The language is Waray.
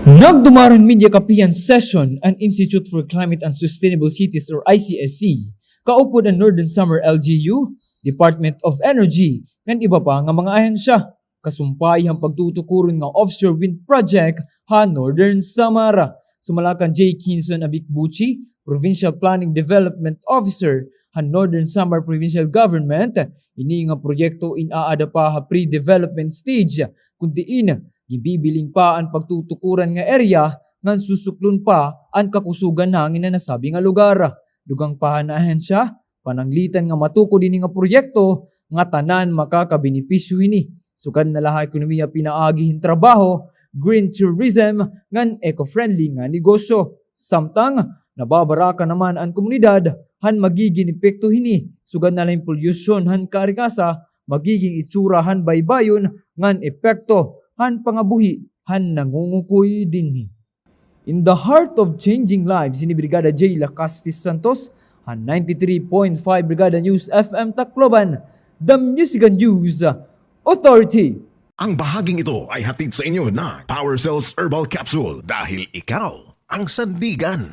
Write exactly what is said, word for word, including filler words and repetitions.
Nagdumara han media kapihan session an Institute for Climate and Sustainable Cities or I C S C, kaupod an Northern Samar L G U, Department of Energy, ngan iba pa nga mga ahensya. Kasumpay han pagtutukuron nga offshore wind project ha Northern Samar. Sumala kan J. Kinson Abikbuchi, Provincial Planning Development Officer ha Northern Samar Provincial Government, ini nga proyekto in-aada pa ha pre-development stage, kun diin ginbibiling pa an pagtutukuran nga area ngan susuklon pa an kakusogan han hangin ha nasabi nga lugar. Dugang pa han ahensya, pananglitan nga matukod ini nga proyekto, ngatanan makakabenepisyo hini. Sugad na la ha ekonomiya pinaagi hin trabaho, green tourism, ngan eco-friendly nga negosyo. Samtang, nababaraka naman an komunidad han magigin epekto hini, sugad na la hin polusyon han kaarigasa, magigin itsura han baybayon, ngan epekto han pangabuhi han nangungukoy dinhi. In the heart of changing lives, ini Brigada J Lacastis Santos, han ninety-three point five Brigada News F M Tacloban, the Music and News Authority. Ang bahaging ito ay hatid sa inyo ng Power Cells Herbal Capsule, dahil ikaw ang sandigan.